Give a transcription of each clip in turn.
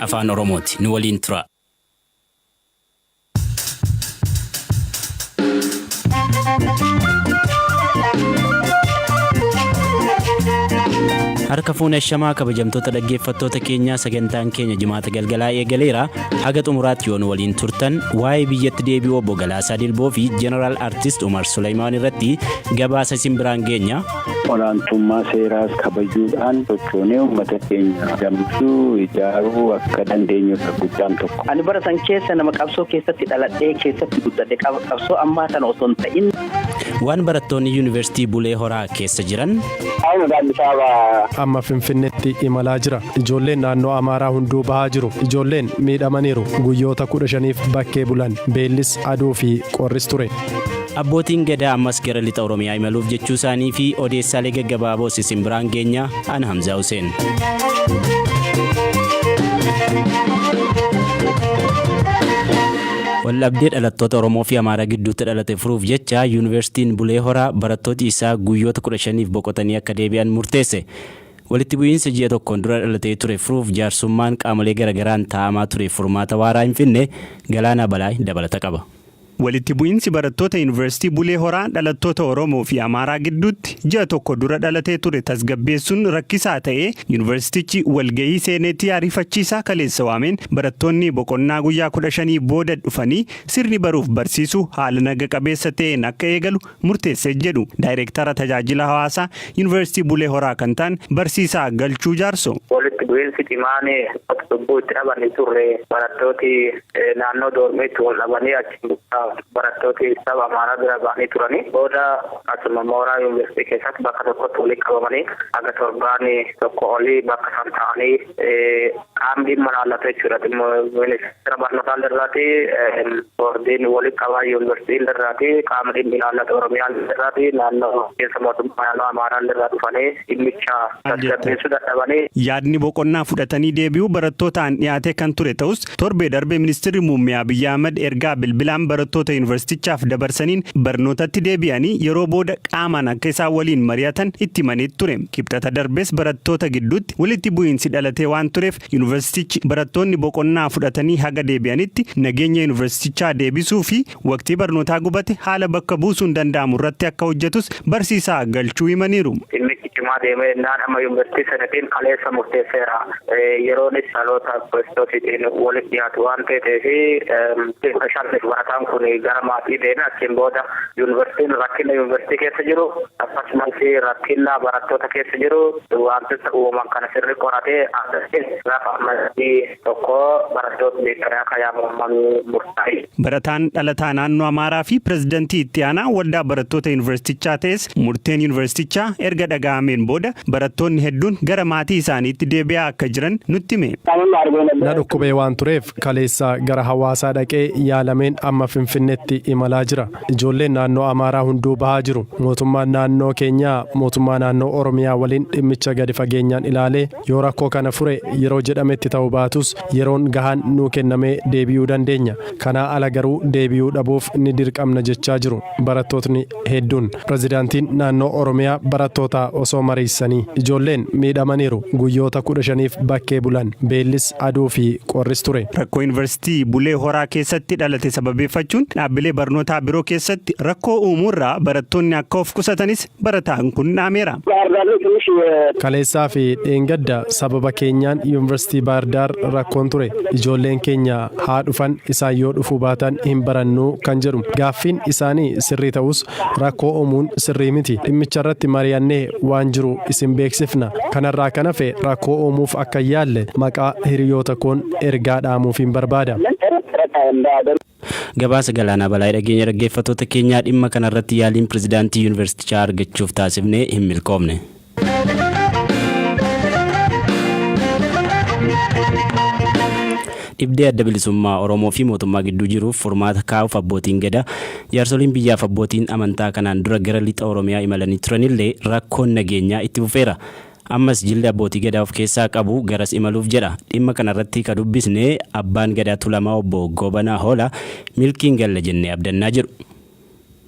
Afaan Oromooti. Nu waliin tura. Harka fuune ashamaa kabajamtoota dhaggeeffattoota keenyaa sagantaan keenya jimaata galgalaa eegaleera. Haga xumuraatti yoo nu waliin turtan waa'ee biyyatti deebi'uu obbo Galaasaa Dilboo fi Jeneraal Artist Umar Suleymaan irratti gabaasa isin biraan geenya. Olaantummaa seeraas kabajuudhaan sochoonee uummata keenya gammachuu ijaaruu akka dandeenyudha guddaan tokko. Ani bara san keessa nama qabsoo keessatti dhaladhee keessatti guddadhe qabsoo ammaa tana osoo hin ta'in. Waan barattoonni Yuunivarsiitii Bulee Horaa keessa jiran. Amma Finfinneetti imalaa jira. Ijoolleen naannoo Amaaraa hunduu bahaa jiru. Ijoolleen miidhamaniiru. Guyyoota 15f bakkee bulan. Beellis, aduu fi qorris ture. Abbootiin Gadaa ammas gara lixa Oromiyaa imaluuf jechuu isaanii fi odeessaalee gaggabaaboos isin biraan geenya. Ana Hamzaa Huseen. Waldhabdee dhalattoota Oromoo fi Amaaraa gidduutti dhalate furuuf jecha Yuunivarsiitiin Bulee Horaa barattooti isaa guyyoota 15f boqotanii akka deebi'an murteesse. Walitti bu'iinsa ji'a tokkoon dura dhalatee ture furuuf jaarsummaan qaamolee garagaraan taa'amaa ture furmaata waaraa hin finne. Galaanaa Balaay dabalata qaba. Walitti bu'iinsi barattoota Yuunivarsiitii Bulee Horaa dhalattoota Oromoo fi Amaaraa gidduutti ji'a tokko dura dhalatee ture tasgabbeessuun rakkisaa ta'ee Yuunivarsiitichi walgahii seeneetii ariifachiisaa kaleessa waameen barattoonni boqonnaa guyyaa 15 booda dhufanii sirni baruuf barsiisuu haala naga qabeessa ta'een akka eegalu murteesse jedhu Daayireektara Tajaajila Hawaasaa Yuunivarsiitii Bulee Horaa kan ta'an Barsiisaa Galchuu Jaarsoo. Walitti bu'iinsi cimaan lubbuu itti dhaban hin turre. Barattooti naannoo doormiitti wal dhabanii achi barattooti saba Amaaraa bira ba'anii turanii. Booda asuma mooraa yuunivarsiitii keessatti bakka tokkotti walitti qabamanii haga torbaan tokko olii bakka san ta'anii qaamni dhimma laallatu jechuudha. Dhimma ministeera barnootaa irraati, boordiin walitti qabaa yuunivarsiitii irraati, qaama dhimmi ilaallatu Oromiyaa irraati, naannoo keessa mootummaa naannoo Amaaraa irraa dhufanii dhimmicha tasgabbeessuu dadhabanii. Yaadni boqonnaa fudhatanii deebi'uu barattootaan dhiyaatee kan ture ta'us, torbee darbe Ministirri Muummee Abiyyi Ahmad ergaa bilbilaan barattoota yuunivarsiitichaaf dabarsaniin barnootatti deebi'anii yeroo booda qaamaan akka isaan waliin mari'atan itti himanii ture. Kibxata darbes barattoota gidduutti walitti bu'iinsi dhalatee waan tureef yuunivarsiitichi barattoonni boqonnaa fudhatanii haga deebi'anitti nageenya yuunivarsiitichaa deebisuu fi waqtii barnootaa gubate haala bakka buusuun danda'amu irratti akka hojjetus barsiisaa Galchuu himaniiru. Dhimmichi cimaa deemee jennaan amma yuunivarsiitii senetiin kaleessa murteesseera. Yeroonis dhaloota Kiristoosiitiin walitti dhiyaatu waan ta'eef 15 barataan kun gara maatii deeme achiin booda yuunivarsiitiin rakkina yuunivarsiitii keessa jiru akkasumas rakkina barattoota keessa jiru wantoota uumaman kana sirri qoratee gaafa ammayyaa tokko barattootni beekanii akka yaamaman murtaa'e. Barataan dhalataa naannoo Amaaraa fi pirezidantii itti aanaa waldaa barattoota yuunivarsiitichaa ta'es murteen yuunivarsiitichaa erga dhaga'ameen booda barattoonni hedduun gara maatii isaaniitti deebi'aa akka jiran nutti hime. Na dhukkubee waan tureef kaleessa gara Hawaasaa dhaqee yaalameen amma Finfinneetti imalaa jira. Ijoolleen naannoo Amaaraa hunduu bahaa jiru. Mootummaan naannoo keenyaa mootummaa naannoo Oromiyaa waliin dhimmicha gadi fageenyaan ilaalee yoo rakkoo kana fure yeroo jedhametti ta'uu baatus yeroon gahaan nuu kennamee deebi'uu dandeenya. Kanaa ala garuu deebi'uu dhabuuf ni dirqamna jechaa jiru barattootni hedduun. Pirezidaantiin naannoo Oromiyaa barattoota osoo mariisisanii. Ijoolleen miidhamaniiru. Guyyoota 15f bakkee bulan. Beellis, aduu fi qorris ture. Rakkoo Yuunivarsiitii Bulee Horaa keessatti dhalate sababeeffachuun dhaabbilee barnootaa biroo keessatti rakkoo uumuurraa barattoonni akka of qusatanis barataan kun dhaameera. Kaleessaa fi dheengadda sababa keenyaan Yuunivarsiitii Baahirdaar rakkoon ture. Ijoolleen keenya haa dhufan isaan yoo dhufuu baatan hin barannu kan jedhu gaaffiin isaanii sirrii ta'us rakkoo uumuun sirrii miti. Dhimmicharratti mari'annee waan jiru isin beeksifna. Kanarraa kan hafe rakkoo uumuuf akka hin yaalle maqaa hiriyoota koon ergaa dhaamuufiin barbaada. Gabaasa Galaanaa Balaay dhageenya dhaggeeffattoota keenyaa dhimma kanarratti yaaliin pirezidaantii yuunivarsiitichaa argachuuf taasifne hin milkoofne. Dhibdee Adda Bilisummaa Oromoo fi mootummaa gidduu jiruuf furmaata kaa'uuf abbootiin Gadaa, jaarsoliin biyyaaf abbootiin amantaa kanaan dura gara lixa Oromiyaa imalanii turanillee rakkoon nageenyaa itti fufeera. Ammas jilli abbootii Gadaa of keessaa qabu garas imaluuf jedha. Dhimma kanarratti ka dubbisne Abbaan Gadaa Tulamaa Obbo Goobanaa Hoolaa milkiin galla jennee abdannaa jedhu.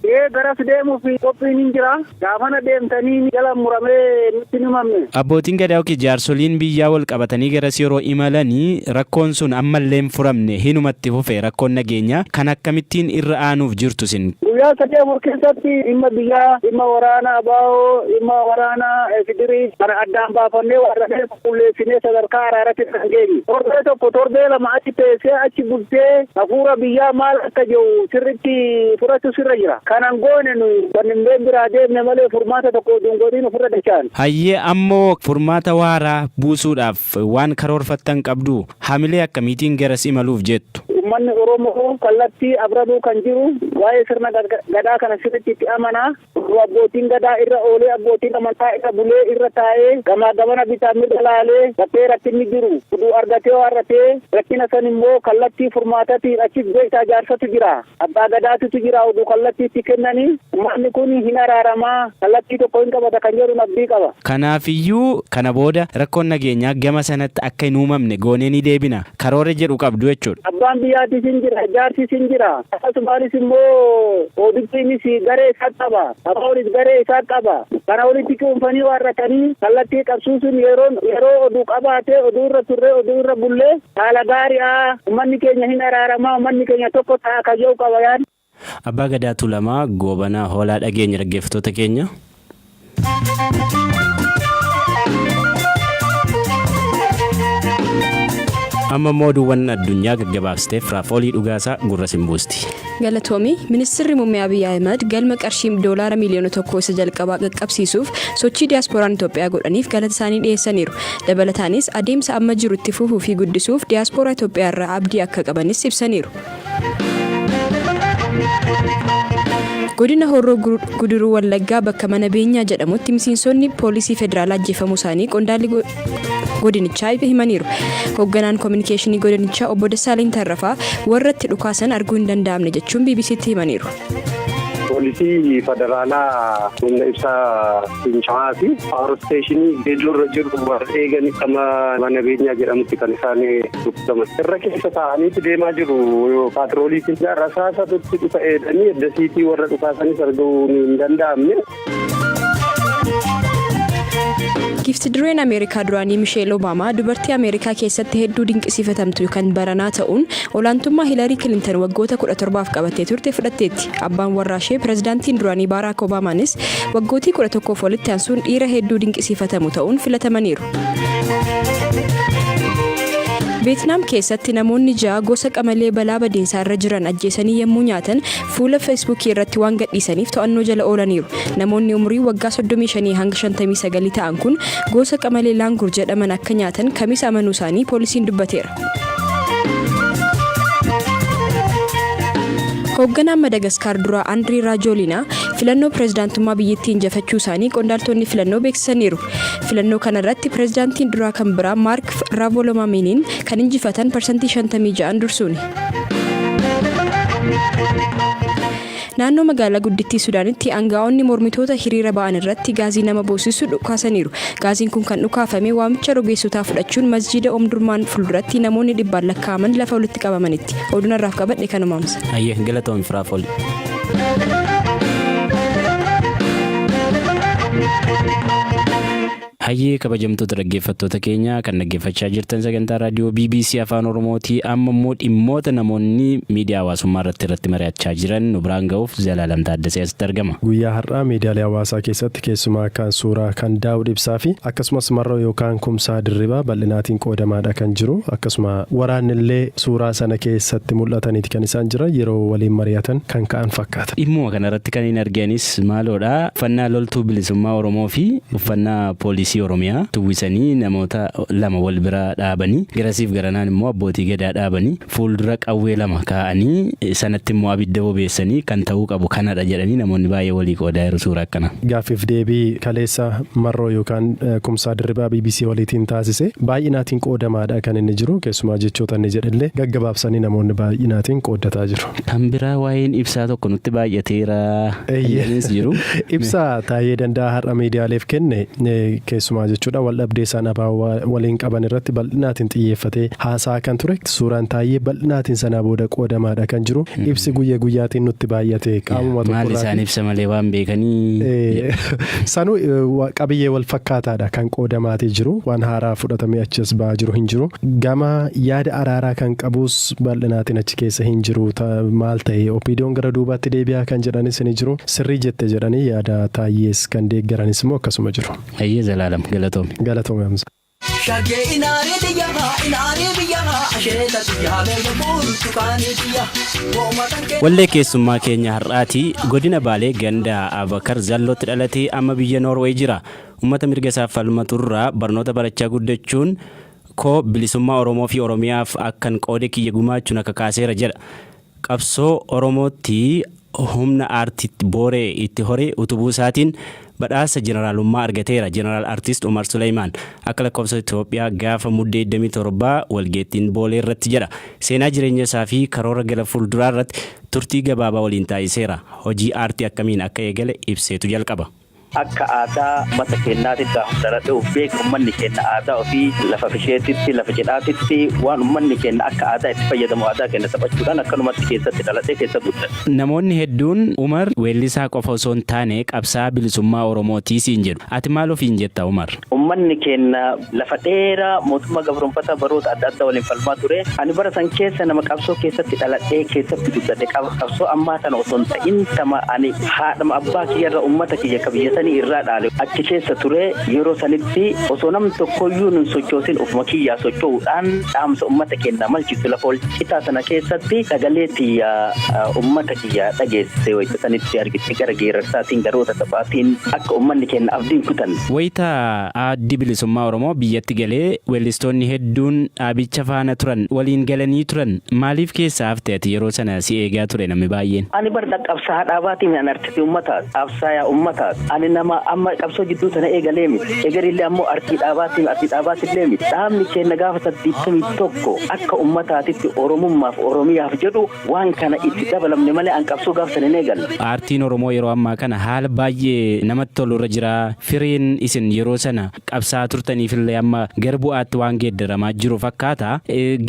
Garas deemuuf qophiin hin jira. Gaafana deemtanii jala muramee nutti hin himamne. Abbootiin gadaa yookiin jaarsoliin biyyaa wal qabatanii garas yeroo imalanii rakkoon sun ammallee hin furamne, hinumatti fufe rakkoon nageenyaa kan akkamittiin irra aanuuf jirtu isin? Guyyaa 3-4 keessatti dhimma biyyaa, dhimma waraana ABO, dhimma waraana Fidirii kana addaan baafannee warreen qulqulleessinee sadarkaa araaratti kan geenye. Torbee 1, torbee 2 achi teessee achi bultee hafuura biyyaa maal akka jiru sirriitti fudhachuu sirra jira. Kanan goone nuyi kanneen biraa deemne malee furmaata tokko osoo hin godhin ofirra dachaan. Hayyee, ammoo furmaata waaraa buusuudhaaf waan karoorfattan qabdu? Hamilee akkamiitiin garas imaluuf jettu? Uummanni Oromoo kallattii afranuu kan jiru waa'ee sirna gadaa kana sirriitti itti amanaa. Abbootiin gadaa irra oolee, abbootiin amantaa irra bulee, irra taa'ee, gamaa gamana bitaa mirga laalee, bakkee rakkinni jiru oduu argatee waarratee, rakkina san immoo kallattii furmaatatiin achi beektaa jaarsatu jira. Abbaa gadaatutu jira, oduu kallattii itti kennanii uummanni kun hin araaramaa, kallattii tokko hin qabata kan jedhu abdii qaba. Kanaafiyyuu kana booda rakkoon nageenyaa gama sanatti akka hin uumamne goonee ni deebina karoora jedhu qabdu jechuudha. Abbaan biyyaatis hin jira, jaarsis hin jira. Akkasumaanis immoo ODP'nis garee isaa qaba. ABO'nis garee isaa qaba. Kana walitti cuunfanii waarratanii kallattii qabsiisuun yeroo oduu qabaatee, oduu irra turree, oduu irra bullee, haala gaariidha. Uummanni keenya hin araaramaa, uummanni keenya tokko ta'a kan jedhu qaba yaad. Abbaa Gadaa Tuulamaa Goobanaa Hoolaa dhageenya, dhaggeeffattoota keenya. Amma immoo oduuwwan addunyaa gaggabaabsiteef Raafoolii Dhugaasaa gurra simbuusti. Galatoomi. Ministeerri Muummee Abiyyi Ahimad galma qarshii doolaara miiliyoona 1 isa jalqabaa qaqqabsiisuuf sochii diyaaspooraan Itoophiyaa godhaniif galata isaanii dhiyeessaniiru. Dabalataanis adeemsa amma jiru itti fufuu fi guddisuuf diyaaspooraa Itoophiyaa irraa abdii akka qabanis ibsaniiru. Godina Horroo Guduruu Wallaggaa bakka Mana Beenyaa jedhamutti miseensonni poolisii federaalaa ajjeefamuu isaanii qondaalli godinichaa himaniiru. Hoogganaan koominikeeshinii godinichaa obbo Dassaaleny Tarrafaa warra itti dhukaasan arguu hin danda'amne jechuun BBCtti himaniiru. Poolisii federaalaa humna ibsaa Fincaa'aa fi power station Geejoo irra jiru warra eeganii qaama Mana Beenyaa jedhamutti kan isaan rukutaman. Irra keessa taa'aniitu deemaa jiru paatrooliitiin. Rasaasatu dhufa eedanii eddasiitii warra dhukaasanis arguun hin danda'amne. Giifti dureen Ameerikaa duraanii Misheel Obaamaa dubartii Ameerikaa keessatti hedduu dinqisiifatamtu kan baranaa ta'uun olaantummaa Hilarii Kilintan waggoota 17f qabattee turte fudhatteetti. Abbaan warraa ishee pirezidaantiin duraanii Baaraak Obaamaanis waggootii 11f walitti aansuun dhiira hedduu dinqisiifatamu ta'uun filatamaniiru. Veetnaam keessatti namoonni 6 gosa qamalee balaa badiinsaa irra jiran ajjeesanii yommuu nyaatan fuula Feesbuukii irratti waan gadhiisaniif to'annoo jala oolaniiru. Namoonni umurii waggaa 35 hanga 59 ta'an kun gosa qamalee laangur jedhaman akka nyaatan Kamisa amanuu isaanii poolisiin dubbateera. Hoogganaan Madagaskaar duraa Andirii Raajooliinaa filannoo pireezidaantummaa biyyattii injifachuu isaanii qondaaltonni filannoo beeksisaniiru. Filannoo kanarratti pireezidaantiin duraa kan biraa Maark Raavolomaminiin kan injifatan 56% dursuuni. Naannoo magaalaa guddittii Sudaanitti aangaa'onni mormitoota hiriira ba'an irratti gaazii nama boosisu dhukaasaniiru. Gaaziin kun kan dhukaafame waamicha rogeessotaa fudhachuun masjiida Omdurmaan fuulduratti namoonni dhibbaan lakkaa'aman lafa walitti qabamanitti. Oduun har'aaf qabadhe kanumaamsa. Hayyee, galatoomi Firaafool. Hayyee, kabajamtoota dhaggeeffattoota keenya, kan dhaggeeffachaa jirtan sagantaa raadiyoo BBC Afaan Oromooti. Amma immoo dhimmoota namoonni miidiyaa hawaasummaa irratti mari'achaa jiran nu biraan ga'uuf Zalaalam Taaddasee asitti argama. Guyyaa har'aa miidiyaalee hawaasaa keessatti keessumaa kan suuraa kan Daawud Ibsaa fi akkasumas Marroo yookaan Kumsaa Dirribaa bal'inaatiin qoodamaadha kan jiru. Akkasuma waraannillee suuraa sana keessatti mul'ataniiti kan isaan jiran, yeroo waliin mari'atan kan ka'an fakkaata. Dhimmuma kanarratti kan hin arganis maaloodha? Uffannaa loltuu bilisummaa Oromoo fi uffannaa poolisii Oromiyaa tuwwisanii namoota lama wal bira dhaabanii, garasiif garanaan immoo abbootii gadaa dhaabanii, fuuldura qawwee lama kaa'anii, sanatti immoo abidda bobeessanii, kan ta'uu qabu kanadha jedhanii namoonni baay'ee walii qoodaa jiru suura akkana. Gaaffiif deebii kaleessa Marroo yookaan Kumsaa Dirribaa BBC waliitiin taasise baay'inaatiin qoodamaadha kan inni jiru. Keessumaa jechoota inni jedhellee gaggabaabsanii namoonni baay'inaatiin qooddataa jiru. Kan biraa waa'een ibsaa tokko nutti baay'ateera jedhanis jiru. Ibsa Taayyee Danda'a har'a miidiyaaleef kenne. Keessumaa jechuudha wal dhabdee isaan ABO waliin qaban irratti bal'inaatiin xiyyeeffatee haasaa kan ture. Suuraan Taayyee bal'inaatiin sanaa booda qoodamaadha kan jiru. Ibsi guyya guyyaatiin nutti baay'ate qaamuma tokko. Maal isaan ibsa malee waan beekanii. Sanuu qabiyyee wal fakkaataadha kan qoodamaatii jiru. Waan haaraa fudhatamee achi as ba'aa jiru hin jiru. Gama yaada araaraa kan qabus bal'inaatiin achi keessa hin jiru. Maal ta'e OPDO'n gara duubaatti deebi'aa kan jedhanis ni jiru. Sirrii jette jedhanii yaada Taayyees kan deeggaranis immoo akkasuma jiru. Hayyee Zalaalam, galatoomi. Galatoomi Hamza. Shaggee inaarii xiyyaa inaarii biyyaa asheeta xiyyaa beeka burtukaanii xiyyaa. Wallee keessummaa keenya har'aati. Godina Baalee ganda Abakar Zallootti dhalatee amma biyya Noorweey jira. Uummata mirga isaaf falmaturraa barnoota barachaa guddachuun koo bilisummaa Oromoo fi Oromiyaaf akkan qooda kiyya gumaachu na kakaaseera jedha. Qabsoo Oromootti humna aartiitti booree itti hore utubuu isaatiin badhaasa jeneraalummaa argateera. Jeneraal Artiist Umar Suleymaan akka lakkoofsa Itoophiyaa gaafa Muddee 27 walgeettiin Boolee irratti jedha. Seenaa jireenya isaa fi karoora gara fuulduraa irratti turtii gabaabaa waliin taasiseera. Hojii aartii akkamiin akka eegale ibseetu jalqaba. Akka aadaa ummata keennaatitti gaafa dhaladhe uf beeke ummanni keenna aadaa ofii lafa fisheetitti, lafa cidhaatitti waan ummanni keenna akka aadaa itti fayyadamu aadaa keenna taphachuudhaan akkanumatti keessatti dhaladhee keessa guddadhe. Namoonni hedduun Umar weellisaa qofa osoo hin taane qabsaa'aa bilisummaa Oromooti siin jedhu. Ati maal ofiin jetta Umar? Ummanni keenna lafa dheeraa mootummaa gabroomfataa baroota adda addaa waliin falmaa ture. Ani bara san keessa nama qabsoo keessatti dhaladhee keessatti guddadhe. Qabsoo ammaa tana osoo hin ta'in tama ani haadhama abbaa kiyyarra ummata kiyya ka biyya sanii irraa dhaale achi keessa ture. Yeroo sanitti osoo namni tokkoyyuu nun sochoosin ofuma kiyyaa socho'uudhaan dhaamsa ummata keenna malchisu lafa wal citaa sana keessatti sagalee tiyya ummata kiyya dhageessise wayita sanitti argite gara geerarsaatiin garoota taphaatiin akka ummanni keenna abdii hin kutanne. Wayita Addi Bilisummaa Oromoo biyyatti galee weellistoonni hedduun dhaabicha faana turan waliin galanii turan. Maaliif keessaa hafte ati yeroo sana si eegaa ture namni baay'een? Ani bar qabsaahaa dhaabaati miti ani artistii ummataati. Qabsaayaa ummataati. Ani nama amma qabsoo jidduu tana eegalee miti. Egerillee ammoo artii dhaabaati artii dhaabaatillee miti. Dhaabni keenna gaafa 81 akka ummataatitti Oromummaaf Oromiyaaf jedhu Waan kana itti dabalamne malee an qabsoo gaaf san hin eegalle. Aartiin Oromoo yeroo ammaa kana haala baay'ee namatti tolu irra jira. Fireen isin yeroo sana qabsaa'aa turtaniifillee amma gara bu'aatti waan geeddaramaa jiru fakkaata.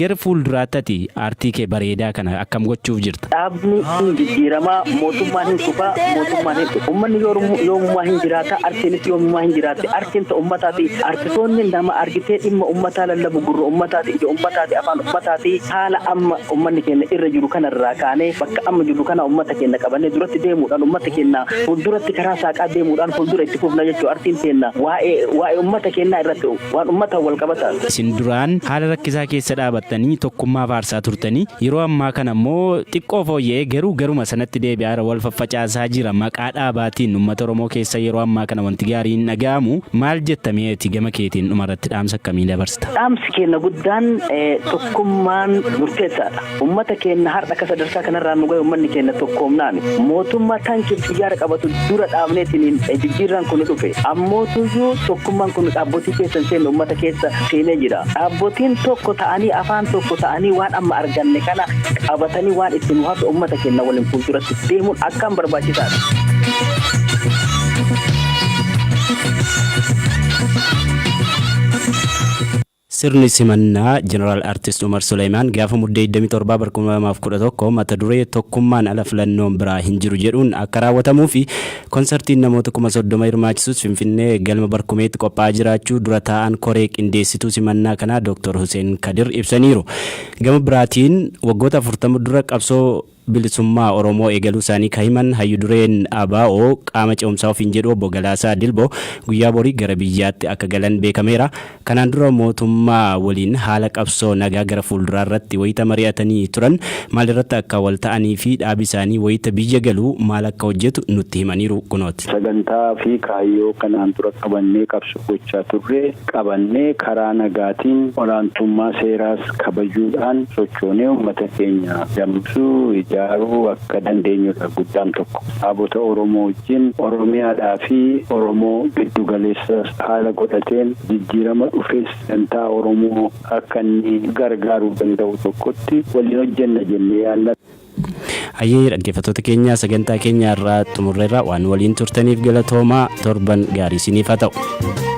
Gara fuulduraatti ati aartii kee bareedaa kana akkam gochuuf jirta? Dhaabni hin jijjiirama, mootummaan hin kufa, mootummaan hin dhufa. Ummanni yoomumaa hin jiraata, artiinis yoomumaa hin jiraatti. Artiin ta ummataati. Artisoonni nama argitee dhimma ummataa lallabu gurra ummataati, ija ummataati, afaan ummataati. Haala amma ummanni keenya irra jiru kana irraa kaanee bakka amma jirru kana ummata keenya qabannee duratti deemuudhaan ummata keenya fuulduratti karaa saaqaa deemuudhaan fuuldura itti fufna jechuudha. Artiin teenna waa'ee waa'ee ummata keenyaa irratti waan ummataan wal qabataa. Isin duraan haala rakkisaa keessa dhaabattanii tokkummaa faarsaa turtanii yeroo ammaa kana immoo xiqqoo fooyya'ee garuu garuma sanatti deebi'aara wal faffacaasaa jira maqaa dhaabaatiin ummata Oromoo keessa yeroo ammaa kana wanti gaariin hin dhaga'amu maal jetta mee ati gama keetiin dhuma irratti dhaamsa akkamii dabarsita? Dhaamsi keenna guddaan tokkummaan murteessaadha. Ummata keenna har'a akka sadarkaa kanarraan nu gahe ummanni keenna tokkoomnaani. Mootummaa taankiif xiyyaara qabatu dura dhaabneetiniin jijjiirraan kun dhufe. Ammootuyyuu tokkummaan kun dhaabbotii keessa hin seenne ummata keessa seenee jira. Dhaabbotiin tokko ta'anii afaan tokko ta'anii waan amma arganne kana qabatanii waan itti nu hafe ummata keenna waliin fuulduratti deemuun akkaan barbaachisaadha. Sirni simannaa Jeneraal Artist Umar Suleemaan gaafa Muddee 27 bara 2011 mata duree Tokkummaan ala filannoon biraa hin jiru jedhuun akka raawwatamuu fi konsartiin namoota 30,000 hirmaachisus Finfinnee galma Barkumeetti qophaa'aa jiraachuu dura taa'aan koree qindeessituu simannaa kanaa Dooktar Huseen Kadir ibsaniiru. Gama biraatiin waggoota 40 dura qabsoo bilisummaa Oromoo eegaluu isaanii ka himan hayyu dureen ABO qaama ce'umsaa ofiin jedhu obbo Galaasaa Dilboo guyyaa borii gara biyyaatti akka galan beekameera. Kanaan dura mootummaa waliin haala qabsoo nagaa gara fuulduraa irratti wayita mari'atanii turan maalirratti akka wal ta'anii fi dhaabi isaanii wayita biyya galu maal akka hojjetu nutti himaniiru kunooti. Sagantaa fi kaayyoo kanaan dura qabannee qabsoo gochaa turre qabannee karaa nagaatiin olaantummaa seeraas kabajuudhaan sochoonee uummata keenya dammaqsuu, ijaaruu akka dandeenyudha guddaan tokko. Dhaabota Oromoo wajjin Oromiyaadhaa fi Oromoo giddu galeessa haala godhateen jijjiirama dhufes dantaa Oromoo akka inni gargaaruu danda'u tokkotti waliin hojjenna jennee yaadna. Hayyee dhaggeeffattoota keenya sagantaa keenya irraa xumurreerra waan waliin turtaniif galatoomaa torban gaarii isiniif haa ta'u.